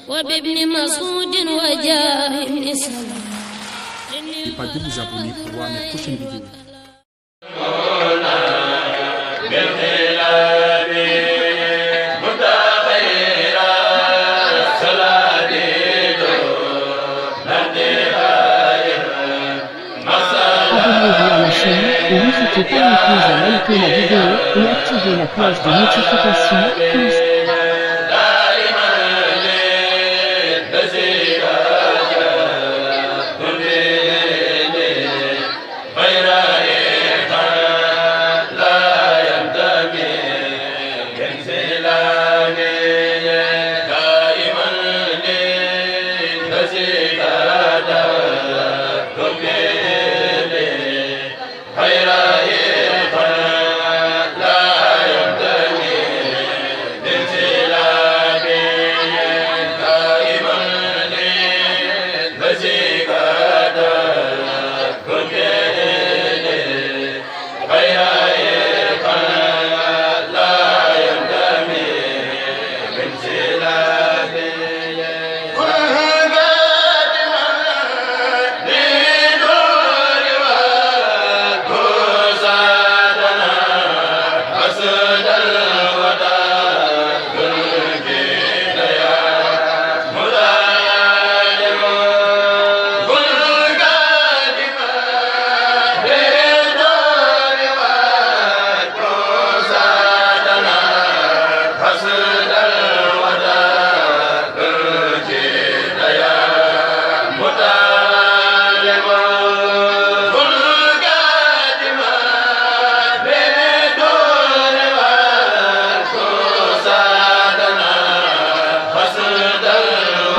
وبابن مسعود وجاه ابن سلام. N'oubliez pas de vous abonner pour voir mes prochaines vidéos. Abonnez-vous à la chaîne et n'hésitez pas non plus à liker la vidéo et activer la cloche de notification.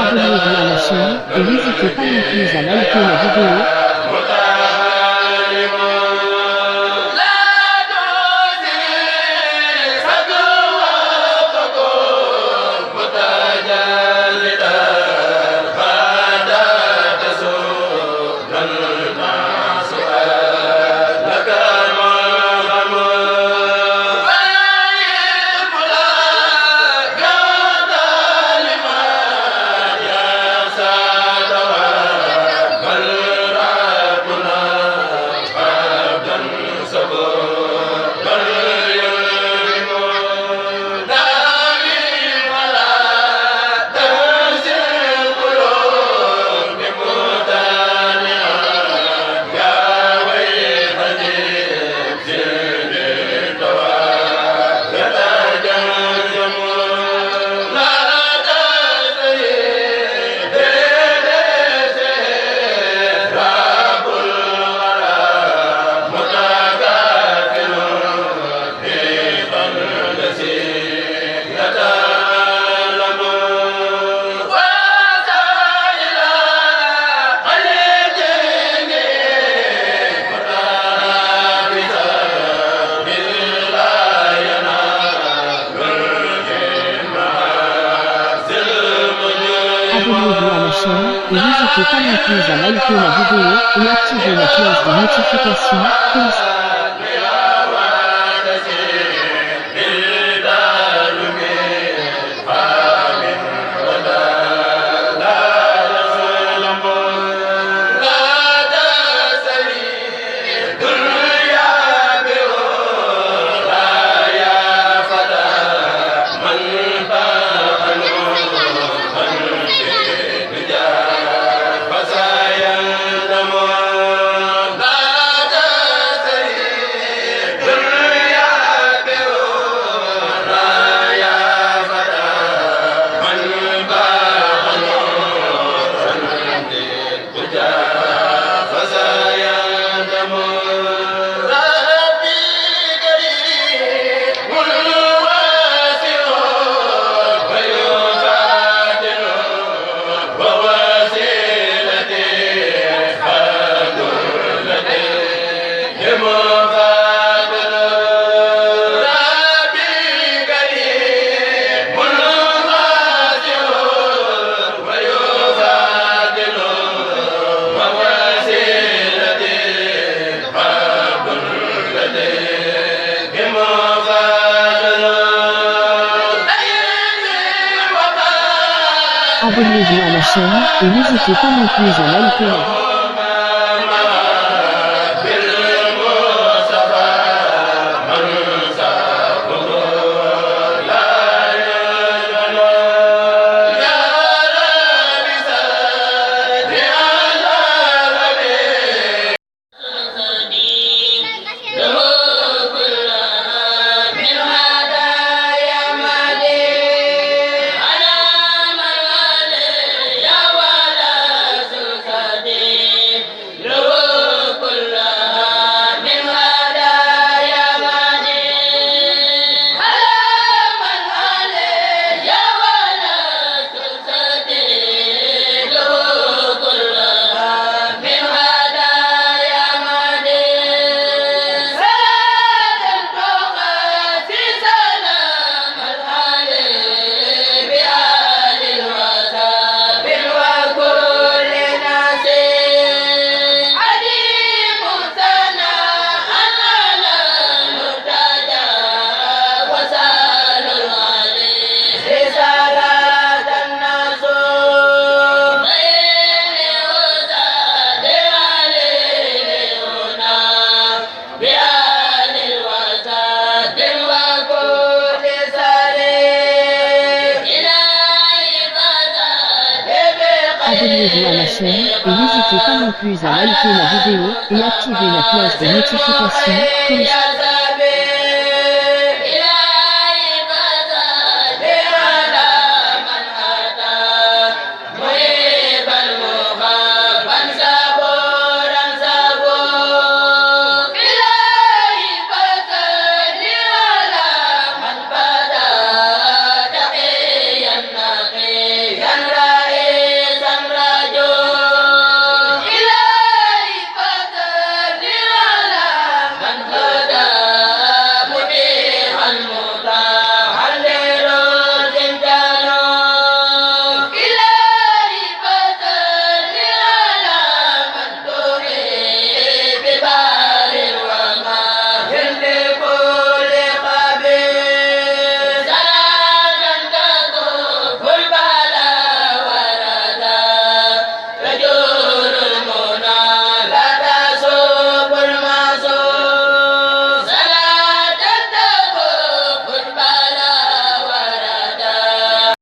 Abonnez-vous à la chaîne et n'hésitez pas non plus à liker la vidéo. Abonnez-vous à la chaîne et n'hésitez pas non plus à liker la vidéo et activer la cloche de notification. Abonnez-vous à la chaîne et n'hésitez pas non plus à liker la vidéo. Abonnez-vous à la chaîne et n'hésitez pas non plus à liker la vidéo et activer la cloche de notification, comme